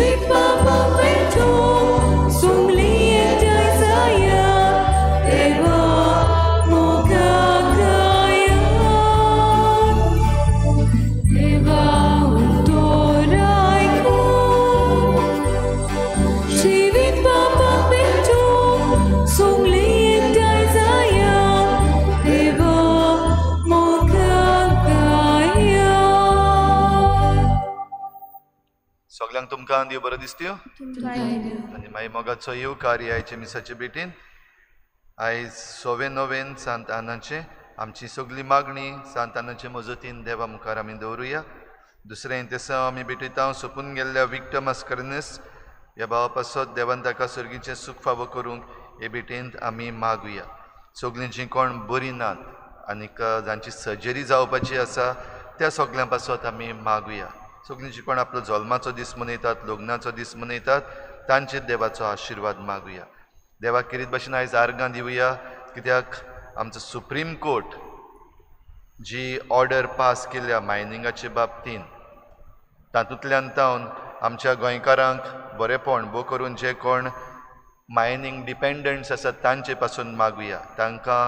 ชีวิตबाबा पेटो सोंगली एकठांय जाया देवा मोगाक गायात देवा उतर आयकून जिवीत बाबा पेटो सोंगली एकठांय जाया देवा मोगाक गायात. सगल्यांक तुमकां देव बरो दिसत्यो आनी मागीर मोगाचो येवकार ह्या आयचे मिसाचे भेटीन. आयज सोवे नोवेन सांत आनाचे आमची सगली मागणी सांत आनाचे मजतीन देवा मुखार आमी दवरुया. दुसरें इंतेसांव आमी भेटयता सोंपून गेल्ल्या विक्टर मास्करनस ह्या भावा पासत देवान ताका सर्गीचें सूख फावो करूंक हे भेटेंत आमी मागुया. सगलीं जीं कोण बरीं नात आनीक जांची सर्जरी जावपाची आसा त्या सगल्यां पासत आमी मागुया. सगलीं जीं कोण आपलो जल्माचो दीस मनयतात, लग्नाचो दीस मनयतात तांचेर देवाचो आशिर्वाद मागुया. देवाक खेरीत भाशेन आयज आर्गां दिवया कित्याक आमचो सुप्रीम कोर्ट जी ऑर्डर पास केल्या मायनिंगाचे बाबतीन तातूंतल्यान तावन आमच्या गोंयकारांक बरेपण भोव करून जे कोण मायनींग डिपेंडंट्स आसात तांचे पासून मागुया. तांकां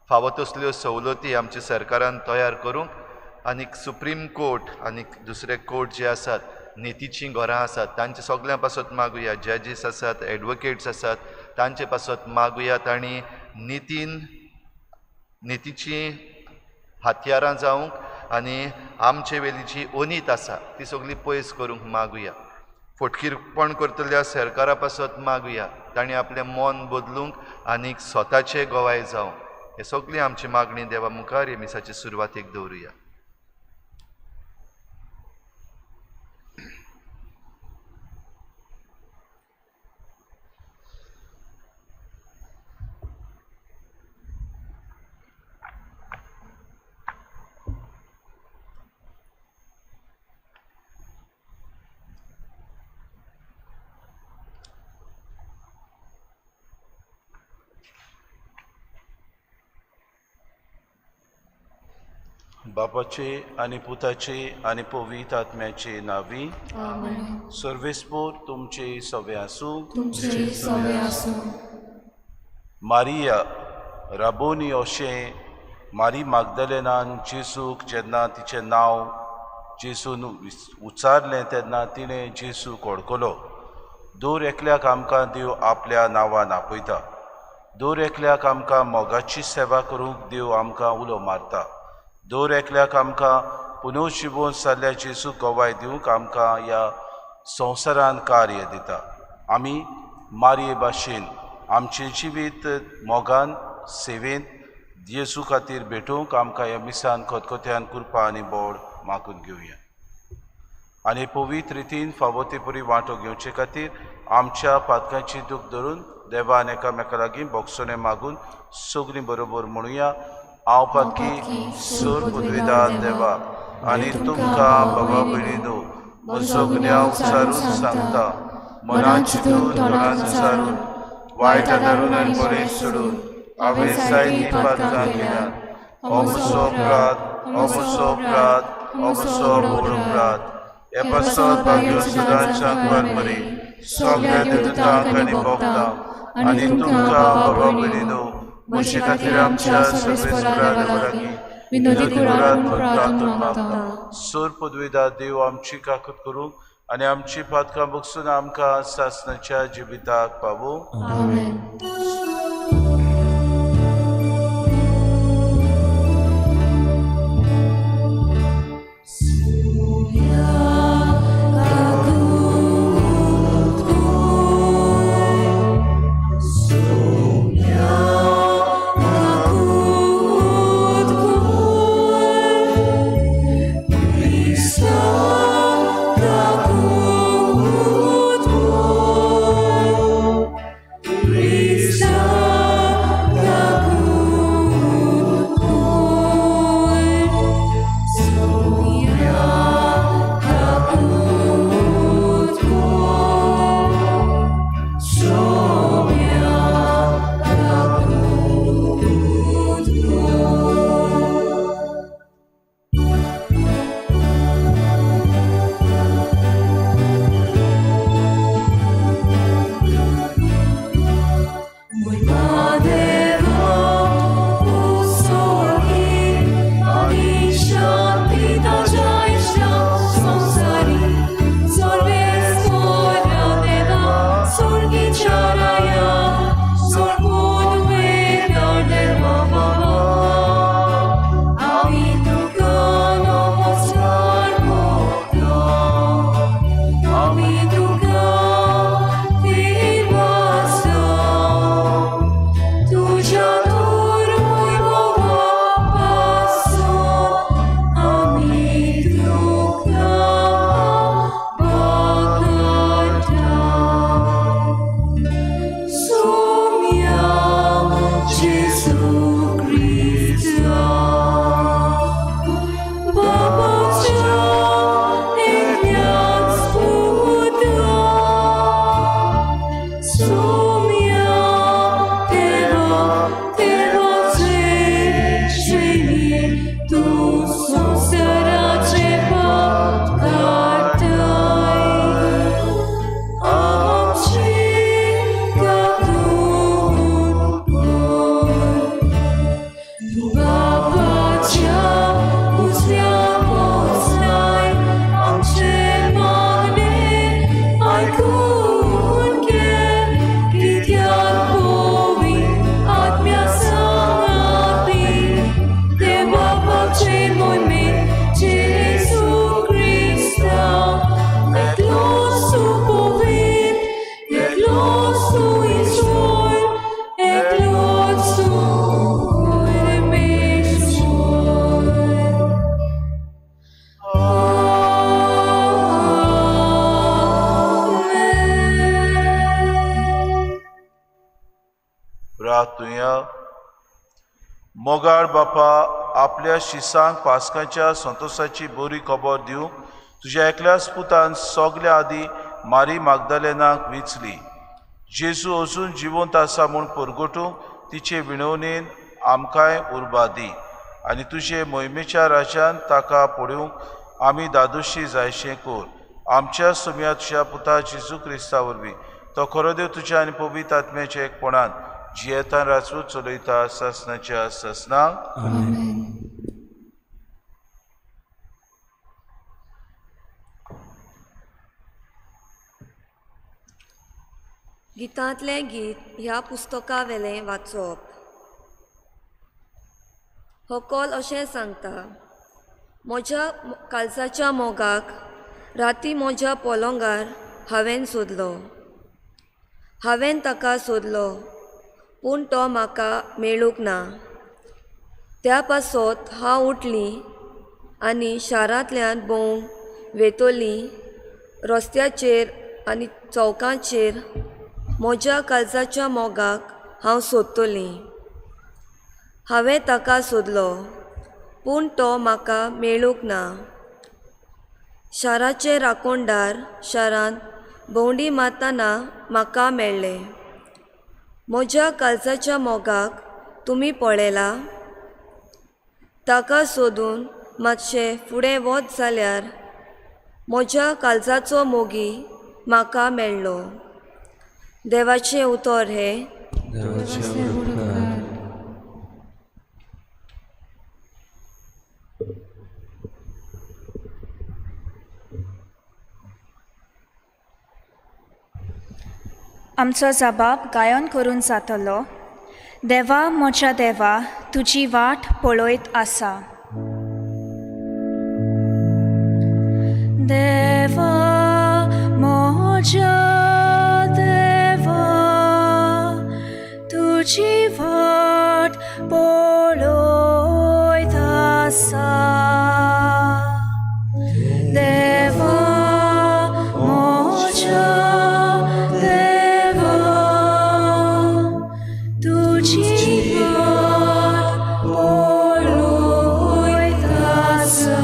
फावो तसल्यो सवलती आमच्या सरकारान तयार करूंक आनीक सुप्रीम कोर्ट आनीक दुसरे कोर्ट जे आसात नितीचीं घरां आसात तांचे सगल्यां पासत मागुया. जजीस आसात, एडवोकेट्स आसात तांचे पासत मागुया. तांणी नितीचीं हत्यारां जावंक आनी आमचे वेली जी अनीत आसा ती सगली पयस करूंक मागुया. फटकीरपण करतल्या सरकारा पासत मागुया तांणी आपलें मन बदलूंक आनीक स्वताचे गोवाय जावंक. हे सगली आमची मागणी देवा मुखार हे मिसाचे सुरवातेक दवरुया. बापाचे आनी पुताचे आनी पवित्र आत्म्याचे नावी. आमेन. सर्वेस्पोर तुमचे सवे आसूं. तुमचे सवे आसूं. मारिया राबोनी अशें मारी मागदलेनान जेसूक जेन्ना तिचें नांव जेसून उच्चारलें तेन्ना तिणें जेसूक वळखलो. दर एकल्याक आमकां देव आपल्या नांवान आपयता. दर एकल्याक आमकां मोगाची सेवा करूंक देव आमकां उलो मारता. दर एकल्याक आमकां पुनर्जिवन जाल्ल्या जेजूक गवाय दिवंक आमकां ह्या संवसारान कार्य दिता. आमी मारये भाशेन आमचें जिवीत मोगान सेवेंत जेजू खातीर भेटोवंक आमकां ह्या मिसान खतखत्यान कृपा आनी बोड मागून घेवया. आनी पवित्र रितीन फावो ते परी वांटो घेवचे खातीर आमच्या पातकांची दूख धरून देवान एकामेका लागीं बोगसणें मागून सगळीं बरोबर म्हणुया. हांव पातकी सूर पुदविदार देवा आनी तुमकां बाबा भयणीनो म्हजो गुन्यांव सारून सांगता. मनान चिंतून तोंडान सारून वायट आदारून आनी बरें सोडून हांवें जायतीं पातकां केल्यात. हो म्हजो अपराध, हो म्हजो अपराध, हो म्हजो व्हड अपराध. हे पासत भाग्य सदांच्या कुमार सगळ्या देवतांक आनी भक्तांक आनी तुमकां बाबा भयणीनो म्हजे खातीर आमच्या सर्वेस्परा देवा लागीं विनोदी कुरान प्रार्थना मागता. सोर पदवीदा देव आमची काकत करूंक आनी आमची पातकां बगसून आमकां सासणाच्या जिविताक पावूं. आमेन. Cristo. प्रार्थुया. मोगाळ बापा, आपल्या शिसांक पास्काच्या संतोशाची बरी खबर दिवंक तुज्या एकल्याच पुतान सगल्या आदी मारी मागदालेनाक विचली. जेजू अजून जिवंत आसा म्हूण परगटूंक तिचे विणवणेन आमकांय उर्बा दी आनी तुजे मोहिमेच्या राज्यान ताका पळोवंक आमी दादोशी जायशें कर. आमच्या सुम्या तुज्या पुता जेजू क्रिस्ता वरवीं, तो खरो देव तुज्या आनी पवित्र आत्म्याच्या एकपणान जियेतान राजू चलयता सासनाच्या सासनाक. आमेन. गितांतलें गीत ह्या पुस्तकावेलें वाचप. हो कॉल अशें सांगता, म्हज्या काळजाच्या मोगाक राती म्हज्या पलंगार हांवें सोदलो, हांवें ताका सोदलो पूण तो म्हाका मेळूंक ना. त्या पासत हांव उठली आनी शारांतल्यान भोंवूंक वेतली रस्त्याचेर आनी चौकांचेर म्हज्या काळजाच्या मोगाक हांव सोदतली. हांवें ताका सोदलो पूण तो म्हाका मेळूंक ना. शाराचे राखणदार शारांत भोंवडी मारतना म्हाका मेळ्ळे. म्हज्या काळजाच्या मोगाक तुमी पळयला? ताका सोदून मातशें फुडें वच जाल्यार म्हज्या काळजाचो मोगी म्हाका मेळ्ळो. देवाचें उतर हें. देवाचे उपकार. आमचो जबाब गायन करून जातलो. देवा म्हज्या देवा, तुजी वाट पळयत आसा. देवा म्हज्या देवा, तुजी वाट पळयत आसा. देवा म्हज्या देवा, तुजी वाट पळयत आसा.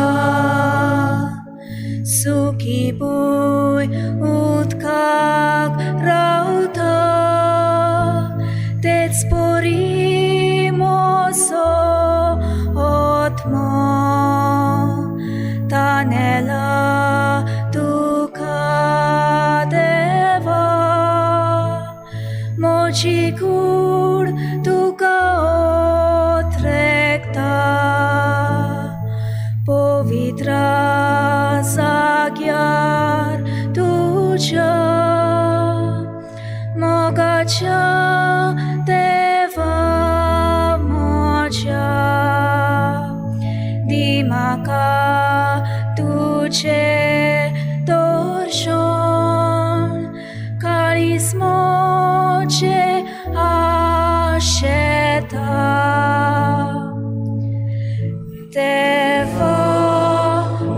सुखी भूंय उदकाक रावता, तेच परी म्हजो आत्मो तानेला तुका देवा, म्हजी कूड तुका ओत्रेकता. पवित्र जाग्यार तुज्या मोगाच्या देवा म्हज्या, दी म्हाका तुजें दर्शन, काळीज म्हजें आशेता. देवा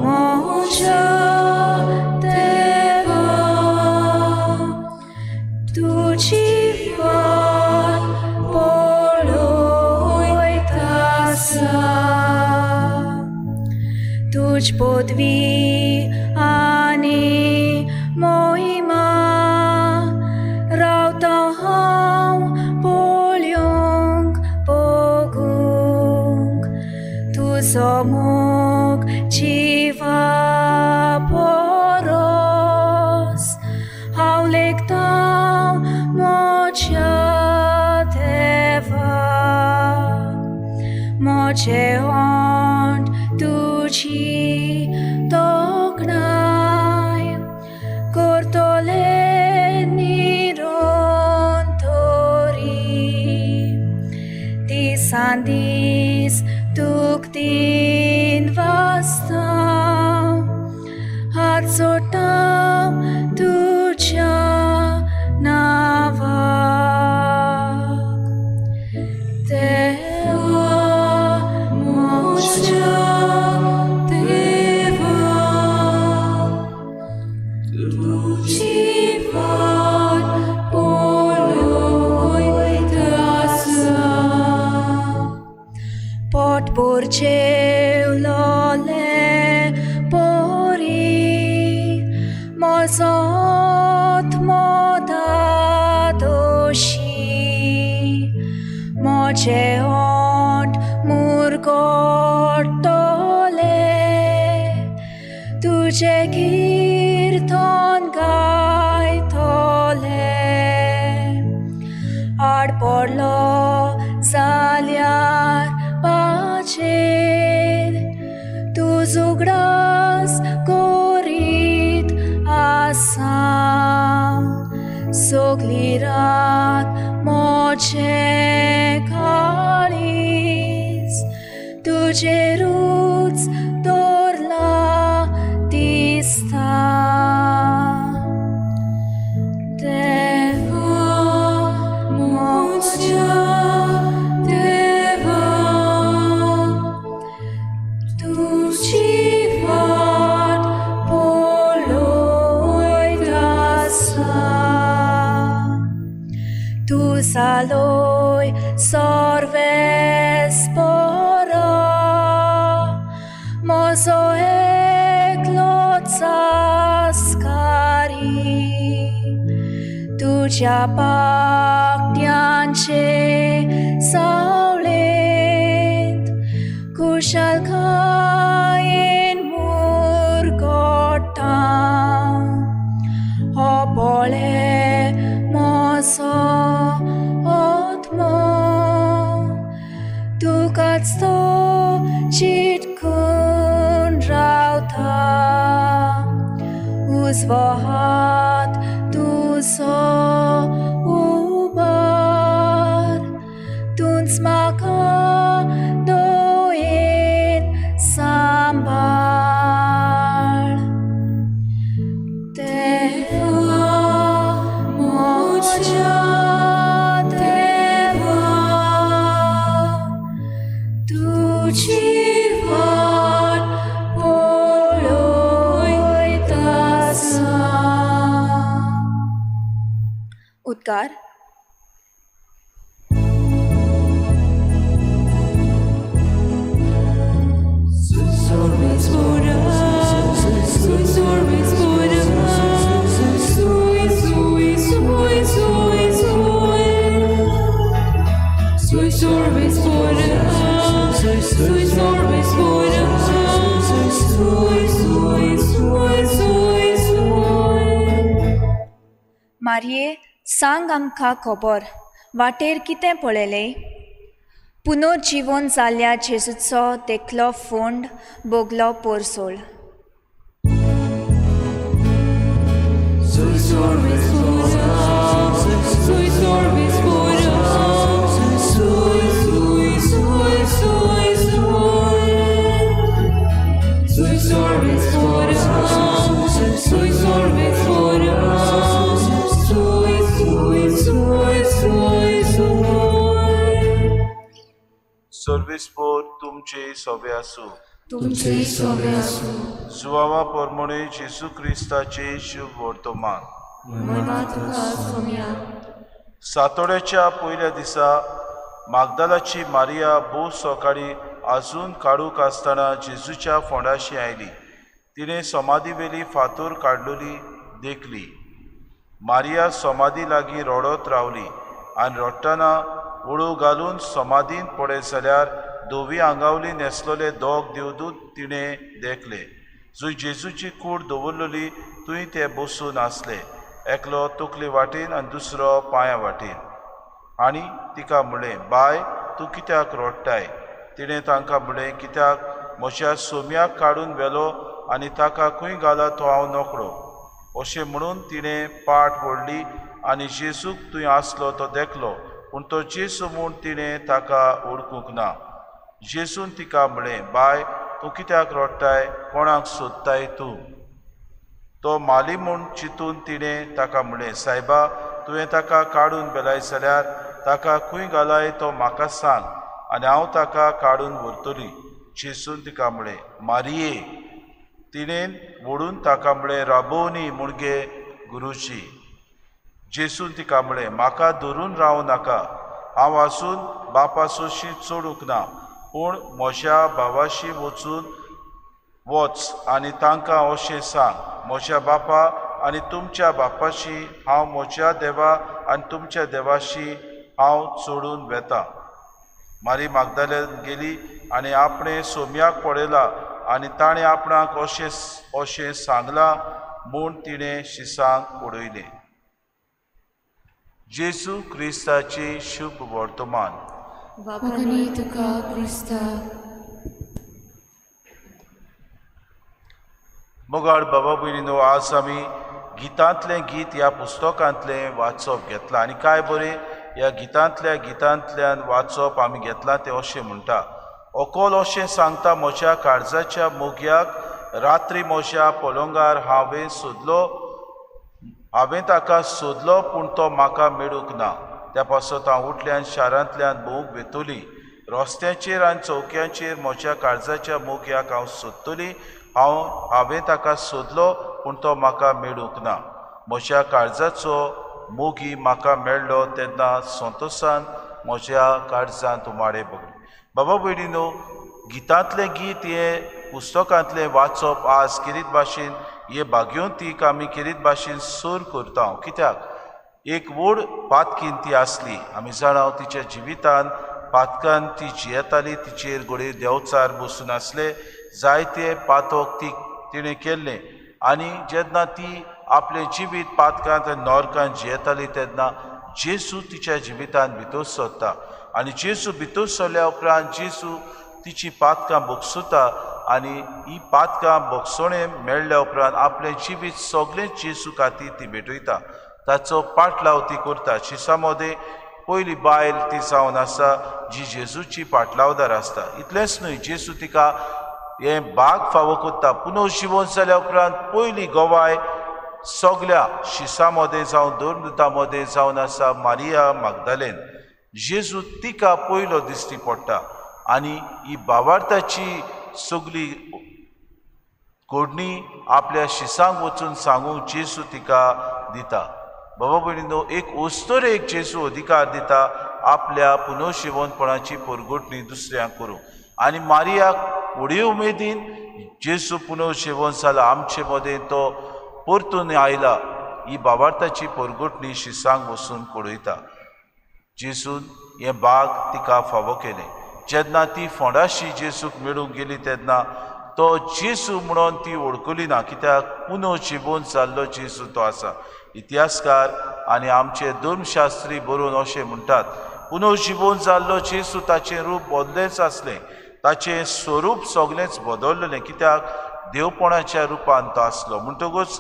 म्हज्या देवा, तुजी वाट पळयत आसा. तुज पदवी आनी मोहिमा रावता हांव पळोवंक बगूंक, तुजो मोग जिवा परस हांव लेखतां म्हज्या देवा. म्हजें ओंठ तुजी तोखणाय करतले निरंतरी, दिसान दीस तुका वाचता, हात जोडटा तुज्या नांवाक. देवा म्हज्या देवा, तुजी वाट पळयत आसा. उरचेवलोले पोरी म्हजो आत्मो दादोशी म्हजे ओंठ मुरगोटले तुजें कीर्तन गायतले आड पडलो जाल्यार पाचेर तूं उगडास करीत आसा सगली रात म्हजें काळीज तुजेरूच दवरलां दिसता. देवा म्हज्या देवा तुजी वाट पळयत आसा तूं जालोय सर्वेस्परा म्हजो एकलोच आस्कारी तुज्या पाकट्यांचे सावळेंत खुशालकायेन मुरगोटा हो पळय म्हजो आत्मो तुकाच तो चिटकून रावता उजवो हात तुजो उबार तूंच म्हाका दयेन सांबाळ. देवा म्हज्या देवा तुजी वाट पळयत आसा. उद्गार. मारये सांग आमकां खबर वाटेर कितें पळयलें? पुनर्जिवन जाल्ल्या जेजूचो देखलो फोंड भोगलो पोरसोळ. सर्वेस्पोर तुमचे सोबे आसूं. तुमचे सोबे आसूं. सुवावा पोरमोणे जेजू क्रिस्ताचे शुभ वर्तमान. महिमा तुका सोम्या. सातोड्याच्या पयल्या दिसा मागदालाची मारिया भोव सकाळी आजून काडूक आसतना जेजूच्या फोंडाशी आयली. तिणें समाधी वेली फातोर काडलोली देखली. मारिया समाधी लागीं रडत रावली आनी रडटना उडू घालून समाधींत पळयत जाल्यार धवी आंगावली न्हेसलोले दोग देवदूत तिणें देखले. जंय जेजूची कूड दवरलेली थंय ते बसून आसले, एकलो तकले वाटेन आनी दुसरो पांया वाटेन. आनी तिका म्हणलें, बाय तूं कित्याक रडटाय? तिणें तांकां म्हणलें, कित्याक म्हज्या सोम्याक काडून व्हेलो आनी ताका खंय घाला तो हांव नकळो. अशें म्हणून तिणें पाट व्हडली आनी जेजूक थंय आसलो तो देखलो, पूण तो जेजू म्हूण तिणें ताका वळखूंक ना. जेजून तिका म्हणलें, बाय तूं कित्याक रडटाय? कोणाक सोदताय तूं? तो माली म्हूण चिंतून तिणें ताका म्हणलें, सायबा तुवें ताका काडून व्हेलाय जाल्यार ताका खंय घालाय तो म्हाका सांग आनी हांव ताका काडून व्हरतली. जेजून तिका म्हणलें, मारिये. तिणें व्हडून ताका म्हणलें, राबोवनी मुणगे गुरुजी. जेजून तिका म्हणलें, म्हाका धरून रावं नाका, हांव आसून बापा सोशी चडूंक ना. पूण म्हज्या भावाशी वचून वच आनी तांकां अशें सांग, म्हज्या बापा आनी तुमच्या बापाशी हांव, म्हज्या देवा आनी तुमच्या देवाशी हांव चडून वेता. मारी मागदालेन गेली आनी आपणें सोम्याक पळयला आनी ताणें आपणाक अशें अशें सांगलां म्हूण तिणें शिसांक उडयलें. जेजू क्रिस्ताचें शुभ वर्तमान. वाखाणी तुका क्रिस्ता. मोगाळ बाबा भयणीनो, आज आमी गितांतलें गीत ह्या पुस्तकांतलें वाचप घेतलां आनी काय बरें ह्या गितांतल्या गितांतल्यान वाचप आमी घेतलां. तें अशें म्हणटा, अकोल अशें सांगता म्हज्या काळजाच्या मोग्याक, रात्री म्हज्या पलंगार हांवें सोदलो, हांवें ताका सोदलो पूण तो म्हाका मेळूंक ना. त्या पासत हांव उठल्यान शारांतल्यान भोंवूंक वेतली, रस्त्याचेर आनी चौक्यांचेर म्हज्या काळजाच्या मोग्याक हांव सोदतली. हांवें ताका सोदलो पूण तो म्हाका मेळूंक ना. म्हज्या काळजाचो मोगी म्हाका मेळ्ळो तेन्ना संतोसान म्हज्या काळजांत उमाळे भरले. बाबा भयणीनो, गितांतलें गीत हें पुस्तकांतलें वाचप आज खेरीत भाशेन हे भाग्योंतीक आमी खेरीत भाशेन सूर करता. कित्याक एक व्हड पातकीन ती आसली, आमी जाणा तिच्या जिवितान पातकान ती जियेताली, तिचेर घडये देंवचार बसून आसले, जायते पातक ती तिणें केल्लें आनी जेन्ना ती आपलें जिवीत पातकांत आनी नॉर्कांत जियेताली तेन्ना जेजू तिच्या जिवितांत भितर सरता आनी जेजू भितर सरल्या उपरांत जेजू तिची पातकां भोगसुता आनी ही पातकां भोगसणें मेळ्ळ्या उपरांत आपलें जिवीत सगळें जेजू खातीर ती भेटयता, ताचो पाटलाव ती करता. शिसा मदें पयली बायल ती जावन आसा जी जेजूची पाटलावदार आसता. इतलेंच न्हय, जेजू तिका हें भाग फावो करता. पुनर्जिवन जाल्या उपरांत पयली गवाय सगल्या शिसा मदें जावं धर्मदूता मदें जावन आसा मारिया मागदालेन. जेजू तिका पयलो दिश्टी पडटा आनी ही भावार्थाची सगली घडणी आपल्या शिसांक वचून सांगूंक जेजू तिका दिता. बाबा भयणीनो, एक अस्तुरेक जेजू अधिकार दिता आपल्या पुनर्जिवनपणाची परगटणी दुसऱ्यांक करूंक आनी मारियाक व्हडी उमेदीन जेजू पुनर्जिवन जाला, आमचे मदें तो परतून आयला, ही भावार्थाची परगटणी शिसांक वचून कळयता. जेजून हें भाग तिका फावो केलें. जेन्ना ती फोंडाशी जेजूक मेळूंक गेली तेन्ना तो जेजू म्हणून ती वळखली ना, कित्याक पुनर्जिवन जाल्लो जेजू तो आसा. इतिहासकार आनी आमचे धर्मशास्त्री बरोवन अशें म्हणटात, पुनर्जिवन जाल्लो जेजू ताचें रूप बदलेंच आसलें, ताचें स्वरूप सगळेंच बदललें, कित्याक देवपणाच्या रुपान तो आसलो. म्हणटकूच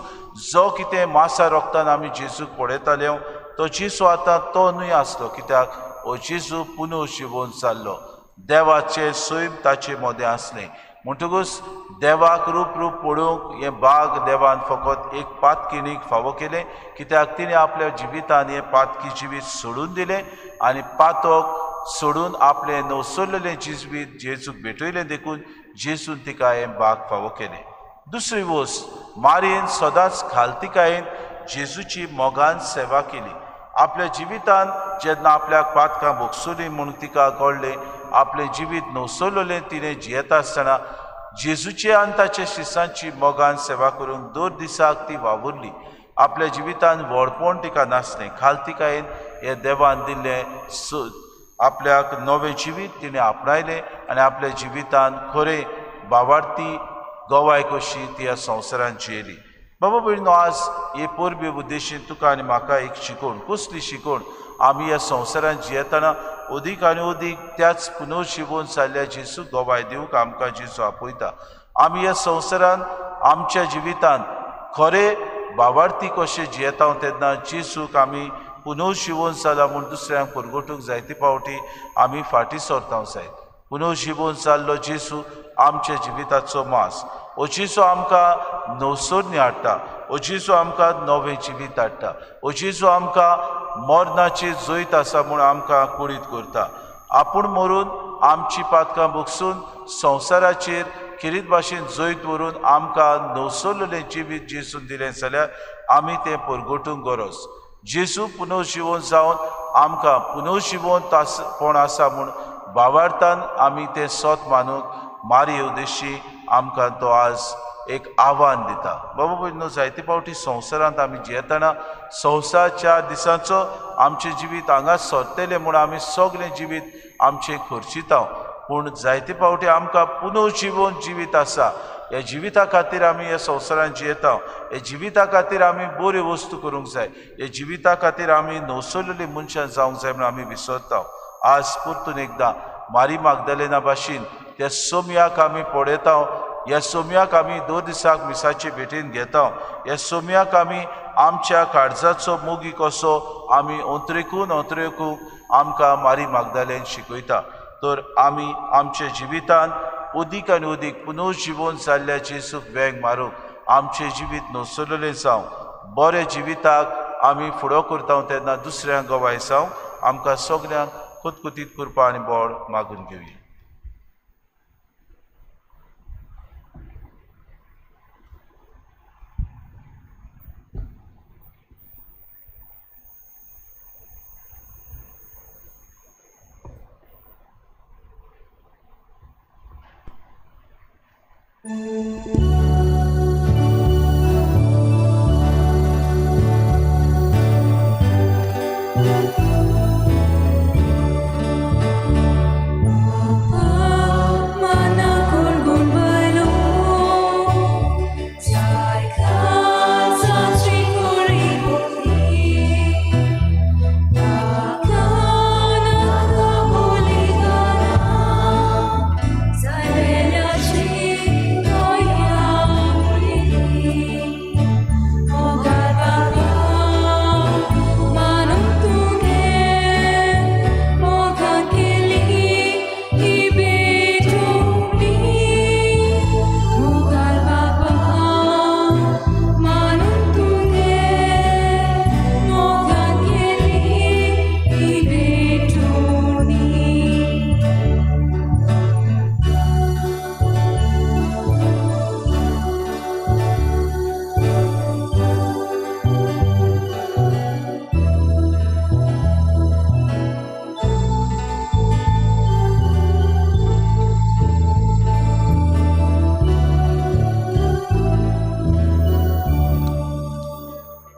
जो कितें मासा रोगतान आमी जेजूक पळयताले तो जेजू आतां तो न्हय आसलो, कित्याक हो जेजू पुनर्जिवन जाल्लो, देवाचें सैम ताचे मदें आसलें. म्हणटकूच देवाक रूप रूप पळोवंक हें भाग देवान फकत एक पातकिणीक फावो केलें, कित्याक तिणें आपल्या जिवितान हें पातकी जिवीत सोडून दिलें आनी पातक सोडून आपलें नवसरलेलें जिवीत जेजूक भेटयलें, देखून जेजून तिका हें भाग फावो केलें. दुसरी वस्त, मारयेन सदांच खालतिकायेन जेजूची मोगान सेवा केली. आपल्या जिवितान जेन्ना आपल्याक पातकां भोगसुली म्हूण तिका कळ्ळें, आपलें जिवीत नवसरलेलें तिणें जियेता आसतना जेजूचे आनी ताच्या शिसांची मोगान सेवा करूंक दर दिसाक ती वावुरली. आपल्या जिवितान व्हडपण तिका नासलें, खालतिकायेन हे देवान दिल्लें आपल्याक नवें जिवीत तिणें आपणायलें आनी आपल्या जिवितान खरें भावार्थी गवाय कशी ती ह्या संवसारान जियेली. बाबा भयणीनो, आज हे परबे उद्देशीन तुका आनी म्हाका एक शिकवण, कसली शिकवण, आमी ह्या संवसारान जियेतना अदीक आनी अदीक त्याच पुनर्जिवन जाल्ल्या जेजू गवाय दिवंक आमकां जेजू आपयता. आमी ह्या संवसारान आमच्या जिवितान खरें भावार्थी कशें जियेता तेन्ना जेजूक आमी पुनर्जिवन जाला म्हूण दुसऱ्यांक परगटूंक जायते फावटी आमी फाटीं सरता जायत. पुनर्जिवन जाल्लो जेजू आमच्या जिविताचो मास, हो जेजू आमकां नवसरणी हाडटा, हो जेजू आमकां नवें जिवीत हाडटा, हो जेजू आमकां मरणाची जैत आसा म्हूण आमकां कुडीत करता. आपूण मरून आमची पातकां भोगसून संवसाराचेर खेरीत भाशेन जैत व्हरून आमकां नवसरलेलें जिवीत जेजून दिलें जाल्यार आमी तें परगटूंक गरज. जेजू पुनर्जिवन जावन आमकां पुनर्जिवन कोण आसा म्हूण भावार्थान आमी तें सत मानूंक मारी उद्देशी आमकां तो आज एक आव्हान दिता. बाबा भयणीनो, जायते फावटी संवसारांत आमी जियेतना संवसार 4 दिसांचो आमचें जिवीत हांगा सरतलें म्हूण आमी सगळें जिवीत आमचें खर्चिता, पूण जायते फावटी आमकां पुनर्जिवन जिवीत आसा. ह्या जिविता खातीर आमी ह्या संवसारांत जियेता, ह्या जिविता खातीर आमी बऱ्यो वस्तू करूंक जाय, ह्या जिविता खातीर आमी नवसरलेली मनशां जावंक जाय म्हूण आमी विसरता. आज परतून एकदां मारी मागदलेना भाशेन त्या सोमयाक आमी पळयता, ह्या सोमयाक आमी 2 दिसाक मिसाचे भेटेन घेता, ह्या सोमयाक आमी आमच्या काळजाचो मोगी कसो आमी अंतरेकून अंतरेकून आमकां मारी मागदालेन शिकयता. तर आमी आमच्या जिवितांत अदीक आनी अदीक पुनर्जिवन जाल्ल्या जेजूक वेंग मारूंक आमचें जिवीत नसरलें जावं, बऱ्या जिविताक आमी फुडो करता तेन्ना दुसऱ्यांक गवाय जावं. आमकां सगल्यांक खुतखुतीत कृपा आनी बळ मागून घेवया.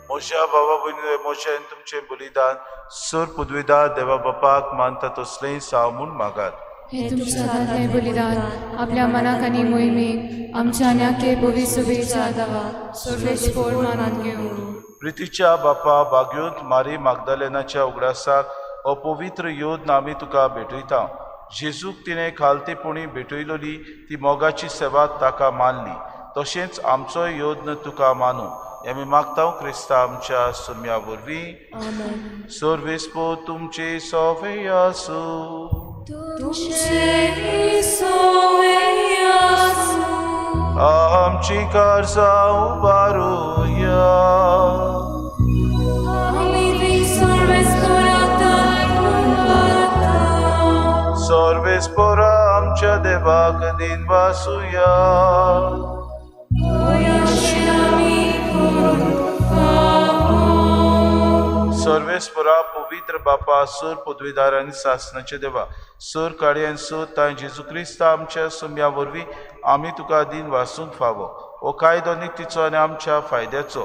म्हज्या बाबा भयणीनो, म्हजें आनी तुमचें बलिदान सर पदवीदार देवा बापाक मानता तसलेंय साव म्हूण मागात. हे तुमच्या हातांतलें बलिदान आपल्या मनाक आनी मोहिमेक आमच्या आनी भविष्य दावा सर्वेस्पोर मानून घेवं. प्रितीच्या बापा, बाग्योंत मारी मागदालेनाच्या उगडासाक हो पवित्र योद्न आमी तुका भेटयता. जेजूक तिणें खालतेपणी भेटयलोली ती मोगाची सेवा ताका मानली, तशेंच आमचोय योद्न तुका मानू. आमी मागता क्रिस्ता आमच्या सुम्या वरवीं. सर्वेस्पो तुमचे सोवे आसूं. आमची काळजां उबारुया. सर्वेस्पोरा आमच्या देवाक दिन वासुया. सर्वेस्परा पवित्र बापा, सूर पदवीदार आनी सासनाचे देवा, सूर काडे आनी सूर तांय जेजू क्रिस्ता आमच्या सुम्या वरवीं आमी तुका दिन वासूंक फावो. हो कायदो नितीचो आनी आमच्या फायद्याचो.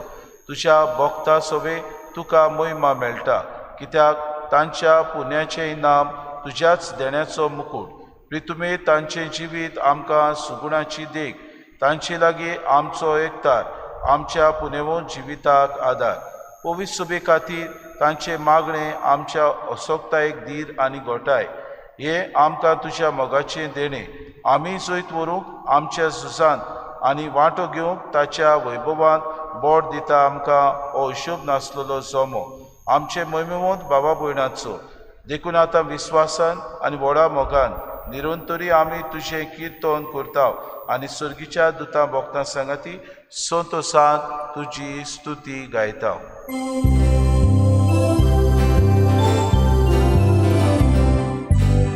तुज्या भक्ता सोवे तुका मोहिमा मेळटा, कित्याक तांच्या पुण्याचें इनाम तुज्याच देण्याचो मुकूट. प्रितुमे तांचें जिवीत आमकां सुगुणाची देख, तांचे लागीं आमचो एकतार, आमच्या पुनेवन जिविताक आदार. पवित्र सुबे खातीर तांचें मागणें आमच्या असोक्तायेक धीर आनी गोठाय. हें आमकां तुज्या मोगाचें देणें. आमी जैत व्हरूंक आमच्या झुजांत आनी वांटो घेवंक ताच्या वैभवांत बोट दिता आमकां हो हिशोब नासलेलो जमो आमचे मोहिमेवंत बाबा भयणाचो. देखून आतां विस्वासान आनी व्हडा मोगान निरंतरी आमी तुजें किर्तन करता आनी सर्गीच्या दुतां भक्तां सांगाती संतोसान तुजी स्तुती गायता.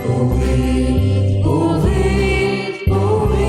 Ovid, Ovid, Ovid.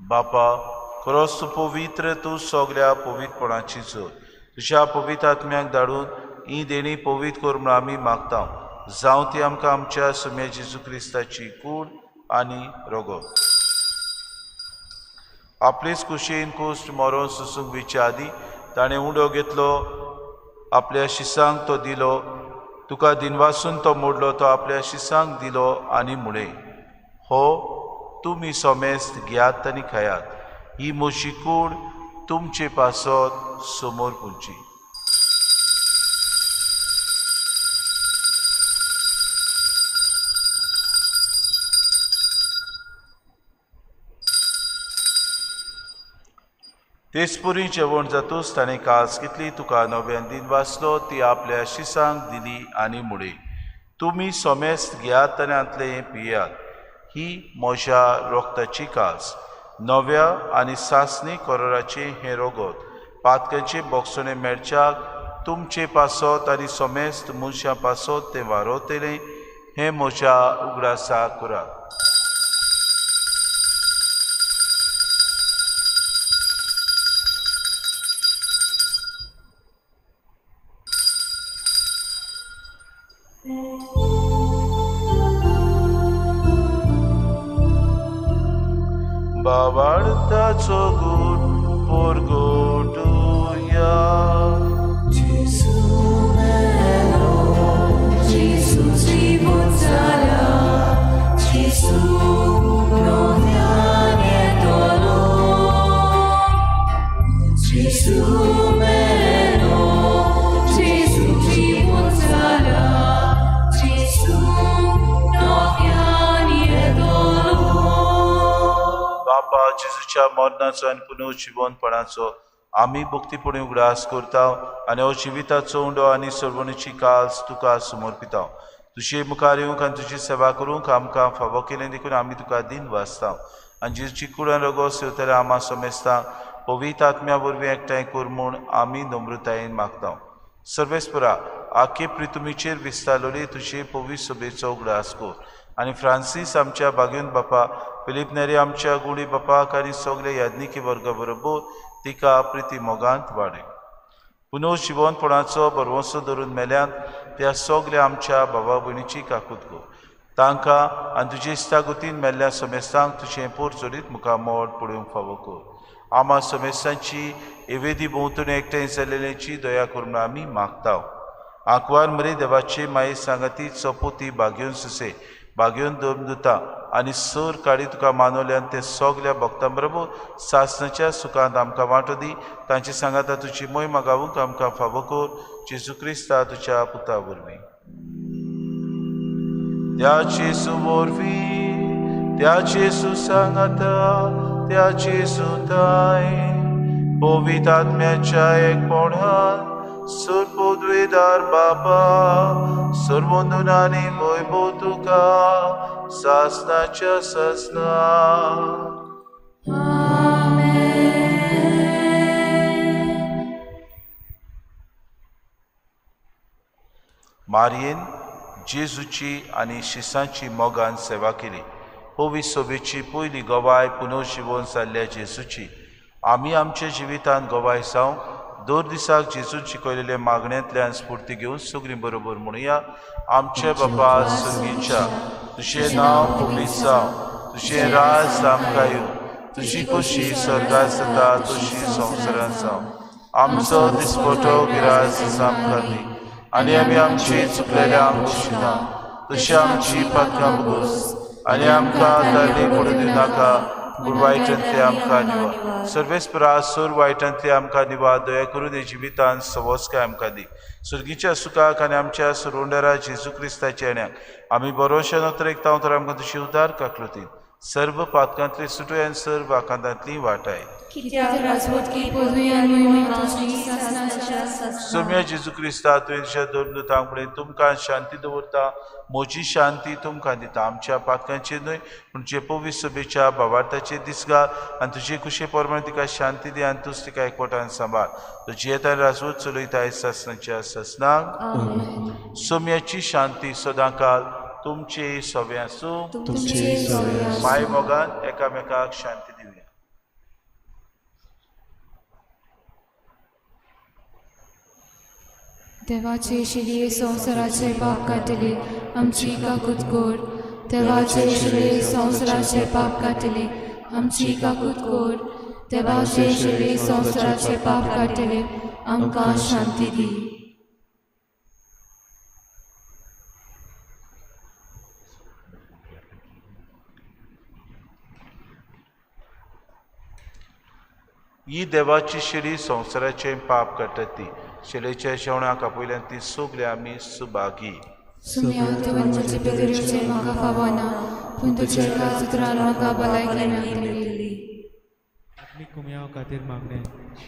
बापा क्रॉस तूं पवित्र, तूं सगळ्या पवित्रपणाची जोड, तुज्या पवित्र आत्म्याक धाडून ही देणी पवित्र कर म्हूण आमी मागता. जावं ती आमकां आमच्या सुम्या जेजू क्रिस्ताची कूड आनी रगत. आपलेच कुशीन कुश्ट मरोन सोसूंक वयचे आदीं ताणें उडो घेतलो, आपल्या शिसांक तो दिलो, तुका दिनवासून तो मोडलो, तो आपल्या शिसांक दिलो आनी म्हळें, हो तुमी सोमेस्त घेयात आनी खायात, ही म्हजी कूड तुमचे पासत समोर पुंची. तेचपुरी जेवण जातूच ताणें कास घेतली, तुका नव्यान दिन वाचलो, ती आपल्या शिसांक दिली आनी म्हळें, तुमी सोमेस्त घेयात आनी हांतलें पियात, ही म्हज्या रोगताची कास, नव्या आनी सासणी कोरोराचें हें रोगत, पातकांचे बोगसणें मेळच्याक तुमचे पासत आनी सोमेस्त मनशां पासत तें वारोवतलें, हें म्हज्या उगडासा करात. बाबार्थाचो गूण परगटुया. जेजू मेलो, जेजू जिवंत जाला, जेजू नव्यान येतलो. जेजू मेलो, जेजू जिवंत जाला, जेजू नव्यान येतलो. बापा, जेजूच्या मरणाचो आनी पुनर्जिवनपणाचो आमी भक्तीपणी उगडास करता आनी हो जिविताचो उंडो आनी सर्वणीची कास तुका समर्पिता. तुजे मुखार येवंक आनी तुजी सेवा करूंक आमकां फावो केलें देखून आमी तुका दिन वाचता आनी जेजूची कुडान रगो सेवतल्या आमा समेस्तांक पवित्र आत्म्या वरवीं एकठांय कर म्हूण आमी नम्रतायेन मागता. सर्वेस्परा, आखे प्रितुमीचेर विस्तारलोली तुजे पवित्र सभेचो उगडास कर आनी फ्रांसीस आमच्या बागेवन बापा, फिलीप नेरी आमच्या गुडी बापाक आनी सगळे याज्ञिकी वर्गा बरोबर तिका प्रिती मोगांत वाडय. पुनर्जिवनपणाचो भरवंसो धरून मेल्यात त्या सगल्या आमच्या बाबा भयणीची काकूत कर, तांकां आनी तुजे इश्टागतीन मेल्ल्या समेस्तांक तुजें पोरचोरीत मुखामोड पळोवंक फावो कर. आमा समेस्तांची एवेदी भोंवतणी एकठांय जाल्ल्याची दया करून आमी मागता. आंकवार मरे देवाचे माये सांगाती चपोती बागेवन सुसे बागेवन दमदुता आनी सर काडी तुका मानवल्यान ते सगल्या भक्तां बरोबर सासणाच्या सुखांत आमकां वांटो दी. तांचे सांगाता तुजी मोहिमा गावूंक आमकां फावो कर, जेजू क्रिस्ता तुज्या पुता वरवीं. त्या जेजू वरवीं, त्या जेजू सांगाता, त्या जेजू ताय पवित्र आत्म्याच्या एकपणान सर्वपदवीधार बापा, सर्वंदुनानी वैभव तुका सासनाच्या सासना. मारयेन जेजूची आनी शिसांची मोगान सेवा केली. पवित्र सभेची पयली गवाय पुनर्जिवन जाल्ल्या जेजूची आमी आमच्या जिवितांत गवाय जावंक दर दिसाक जेजून शिकयलेले मागण्यांतल्यान स्फूर्ती घेवन सगळीं बरोबर म्हणुया. आमचे बापा सर्गीच्या, तुजें नांव पवित्र जावं, तुजें राज आमकां येवं, तुजी खोशी स्वर्गात जाता तशी संवसारांत जावं. आमचो दिसपटो गिरास आमकां दी आनी आमी आमची चुकलेल्या शिता तशी आमची पातकां भोगोस आनी आमकां तांणी पडून दिवनाका, पूण वायटांतले आमकां निवा. सर्वेस्परा सोर वायटांतले आमकां निवा, दया करून हे जिवितान सवस्काय आमकां दी. सुर्गीच्या सुखाक आनी आमच्या सुरुंडरा जेजू क्रिस्ताच्या येण्याक आमी बरोवशे नोतर एक तर आमकां तुजी उदार काकलुतीन सर्व पातकांतली सुटूय आनी सर्व आकांतांतली वाटाय. सोम्या जेजू क्रिस्ता, तुवें तुज्या दोन दुतांक म्हणलें, तुमकां शांती दवरता, म्हजी शांती तुमकां दिता. आमच्या पातकांचेर न्हय पूण जे पवित्र सभेच्या भावार्थाचेर दिसगा आनी तुजे कुशे प्रमाण तिका शांती दी आनी तूच तिका एकवटान सांबाळ. तुजी येता राजवत चलयता सासनाच्या सासनाक. सोम्याची शांती सदांकाल तुमचे सवे आसूं. माय मोगान एकामेकाक शांती दिवया. देवाचे शिलिये संवसाराचे पाप काडटले आमची काकूत कोर. देवाचे शिलिये संवसाराचे पाप काडटले आमची काकूत कोर. देवाचे शिलिये संवसाराचे पाप काडटले आमकां शांती दी. ही देवाची शिडी संवसाराचें पाप काडटा ती शिलेच्या जेवणाक आपयल्यान ती सगळी आमी सुभागी. सुम्या तुवें म्हजे भितर येवचें म्हाका फावना, पूण तुज्या एका उतरान म्हाका भलायकी मेळटली. आत्मीक कुमयाव खातीर मागणें.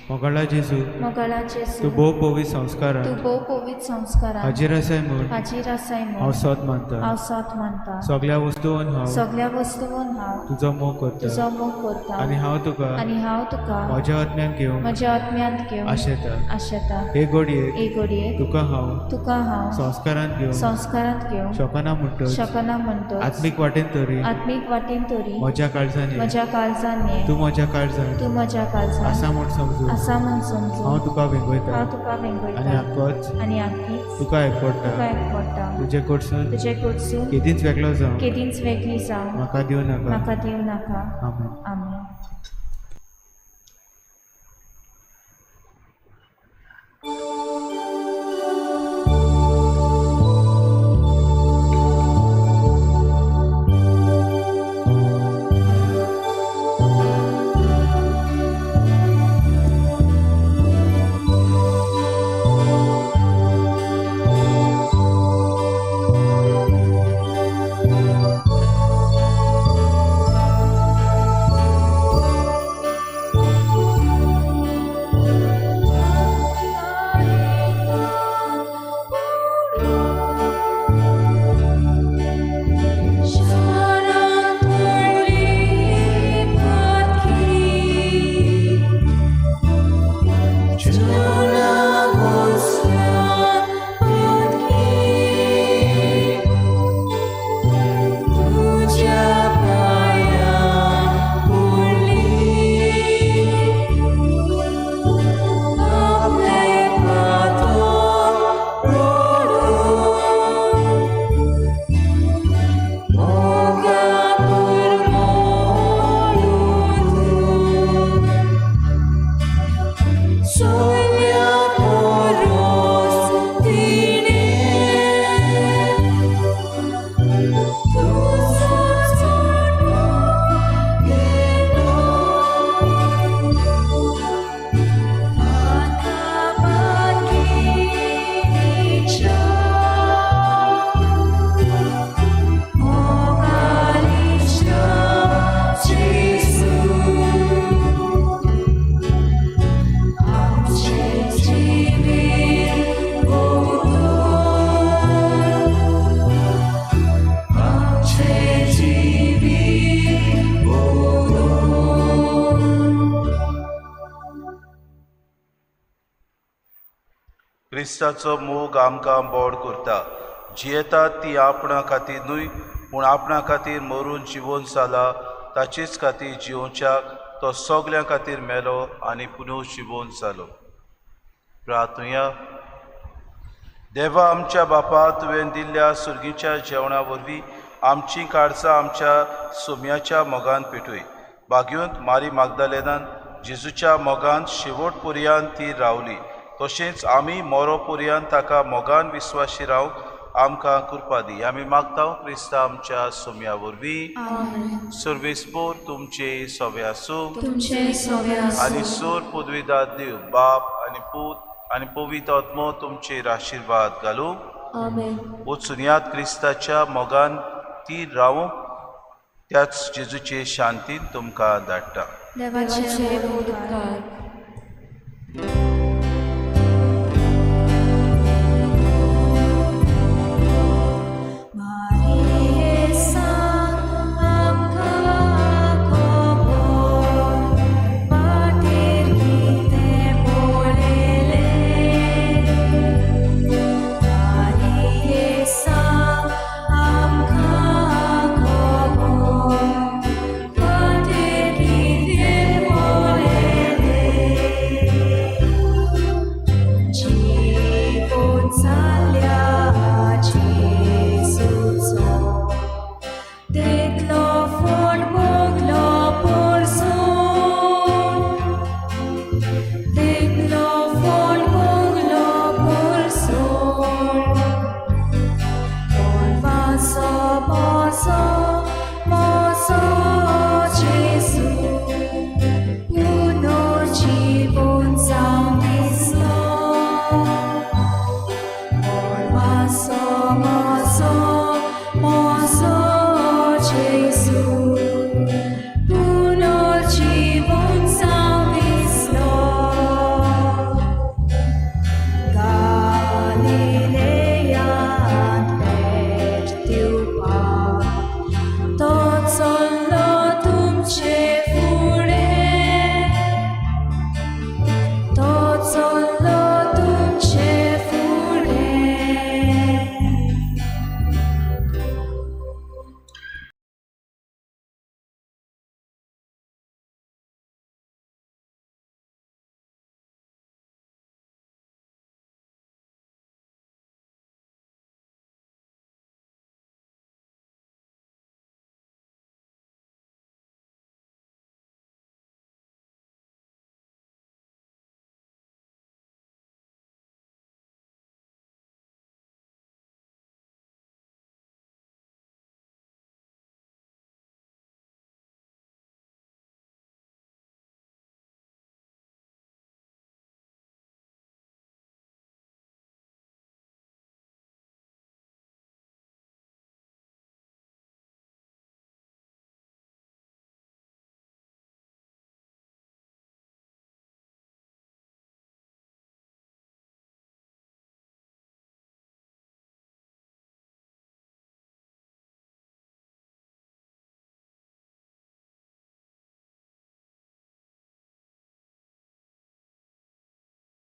मोगाळा जेजू, मोगाळा जेजू, तूं भोव पवित्र संस्कारान, तूं भोव पवित्र संस्कारान हाजीर आसाय म्हूण, हाजीर आसाय म्हूण हांव सोद मानता, हांव सोद मानता. सगळ्या वस्तून हांव, सगळ्या वस्तून हांव तुजो मोग करता, तुजो मोग करता आनी हांव तुका, आनी हांव तुका म्हज्या आत्म्यान घेवंक, म्हज्या आत्म्यांत घेवंक आशेता. आशेता. हे घडयेक, हे घडयेक तुका हांव, तुका हांव संस्कारांत घेवंक, संस्कारांत घेवंक शकना म्हणटच, शकना म्हणटच, आत्मीक वाटेन तरी, आत्मीक वाटेन तरी म्हज्या काळजान ये, म्हज्या काळजान ये, तूं म्हज्या काळजान, तूं म्हज्या काळजान आसा म्हूण समजू, आसा म्हूण समजू, हांव तुका वेंगयता, हांव तुका वेंगयता आनी आकच, आनी आकीच तुका एकवटा, तुका एकवटा, तुजे कडसून, तुजे कडसून केदींच वेगळो जावं, केदींच वेगळी जावं म्हाका दिवं नाका, म्हाका दिवं नाका. आमेन. आमेन. क्रिस्ताचो मोग आमकां बोड करता. जियेतात ती आपणा खातीर न्हय, पूण आपणा खातीर मरून जिवोन जाला ताचेच खातीर जिवोवच्याक तो सगळ्यां खातीर मेलो आनी पुनः जिवोन जालो. प्रार्थुया. देवा आमच्या बापा, तुवें दिल्ल्या सुर्गीच्या जेवणा वरवीं आमचीं काळजां आमच्या सोम्याच्या मोगान पेटय. बागयूंत मारी मागदालेनान जेजूच्या मोगान शेवट पर्यांत ती रावली, तशेंच आमी मोरो पर्यांत ताका मोगान विस्वाशी रावंक आमकां कृपा दी. आमी मागता क्रिस्ता आमच्या सोम्या वरवीं. सर्वेस्पोर तुमचे सोवे आसूं. तुमचे सोवे आसूं. आनी सोर पदवीदार देव बाप आनी पूत आनी पवित्र आत्मो तुमचेर आशिर्वाद घालूं. आमेन. वचून यात क्रिस्ताच्या मोगान ती रावूंक त्याच जेजूचे शांतीन तुमकां धाडटा. देवाचे उपकार. Paso, paso, paso.